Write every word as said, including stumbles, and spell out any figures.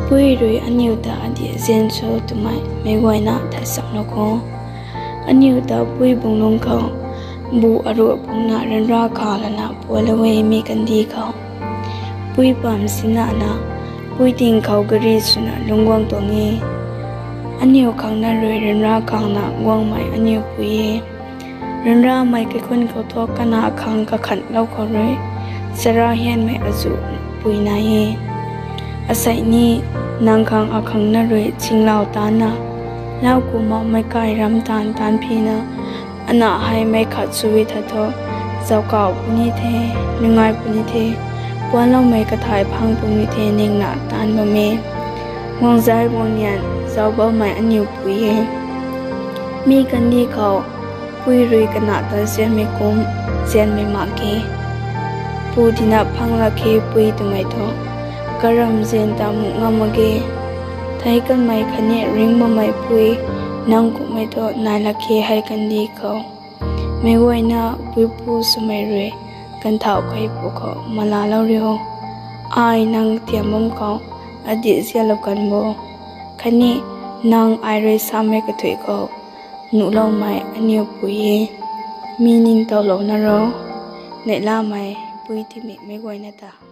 Pui rui aniu ta adih zian cho twmei meic guayna thei saklou kho. Aniu ta pui bung lungc khou bu aruh pungna ryanra kha lana pualou e. Mi kandih khou pui pam sinana pui ting khou gari swna lungc guang tuang e. Aniu khang na rui ryanra khangna guangmei aniu pui e. Ryanramei kaikhun khou thu kana khang kakhatlou khou rui chara hianmei azuh pui nai e. Asei ni nang khang akhang na rui chinglau tanna, lau kumna meic kai ram taanv taanc phina, ana hei meic khat sw e tha thu, zaukauh puni the, nungai puni the, puanloumei kathai phang puni the ningna taanv bam e. Guangzai guangnian zauc bammei aniu pui e. Mi kandih khou pui rui kana ta zianmei kum zianmei mak ge. Pu dina phang lak khe pui twmei thu, karam zian ta muh ngam mak ge. Thei kanmei khatni ringc bammei pui nang kumhmei thu nai lak khe hei kandih khou. Meic guayna puipu swmei rui ganthauh kaipu khou malalou riu. Ai nang tiam bam khou adih zianlou kan bo. Khatni nang ai rui samei kathuic khou nuhloumei aniu pui e. Mi ningtowlouna ro, neihlamei pui timik meic guayna ta.